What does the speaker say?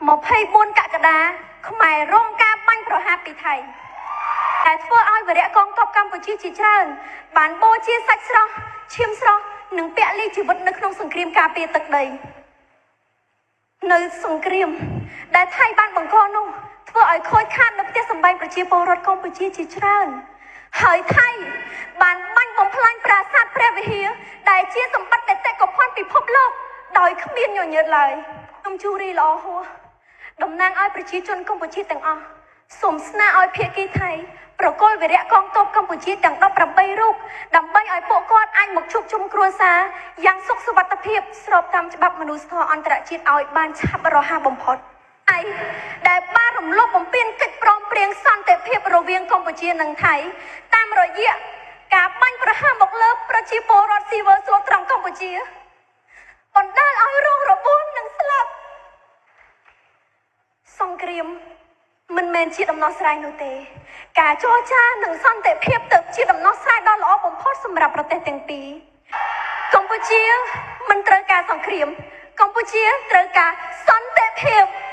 24កក្កដាខ្មែររងការបាញ់ប្រហារពីថៃ ដែលធ្វើឲ្យវរៈកងទ័ពកម្ពុជាជាច្រើនបានបូជាសាច់ស្រស់ឈាមស្រស់និងពលីជីវិតនៅក្នុងសង្គ្រាមការពារទឹកដី។ នៅសង្គ្រាមដែលថៃបានបង្កនោះ ធ្វើឲ្យខូចខាតនៅផ្ទះសម្បែងប្រជាពលរដ្ឋកម្ពុជាជាច្រើន ហើយថៃបានបាញ់បំផ្លាញប្រាសាទព្រះវិហារដែលជាសម្បត្តិបេតិកភណ្ឌពិភពលោកដោយគ្មានញញើតឡើយ។ ខ្ញុំជូរីល្អហួស តំណាងឲ្យប្រជាជនកម្ពុជាទាំងអស់ សូមស្នើឲ្យភាគីថៃប្រគល់វីរៈកងទ័ពកម្ពុជាទាំង18រូប ដើម្បីឲ្យពួកគាត់អាចមកជួបជុំគ្រួសារយ៉ាងសុខសុវត្ថិភាពស្របតាមច្បាប់មនុស្សធម៌អន្តរជាតិឲ្យបានឆាប់រហ័សបំផុត។ ឯដែលបានរំលោភបំពានកិច្ចព្រមព្រៀងសន្តិភាពរវាងកម្ពុជានិងថៃ តាមរយៈការបាញ់ប្រហារមកលើប្រជាពលរដ្ឋស៊ីវិលស្លូតត្រង់កម្ពុជា បណ្ដាលឲ្យរងរបួសនិងស្លាប់។ សង្គ្រាមមិនមែនជាដំណោះស្រាយនោះទេ ការចរចានិងសន្តិភាពទើបជាដំណោះស្រាយដ៏ល្អបំផុតសម្រាប់ប្រទេសទាំងពីរ។ កម្ពុជាមិនត្រូវការសង្គ្រាម កម្ពុជាត្រូវការសន្តិភាព។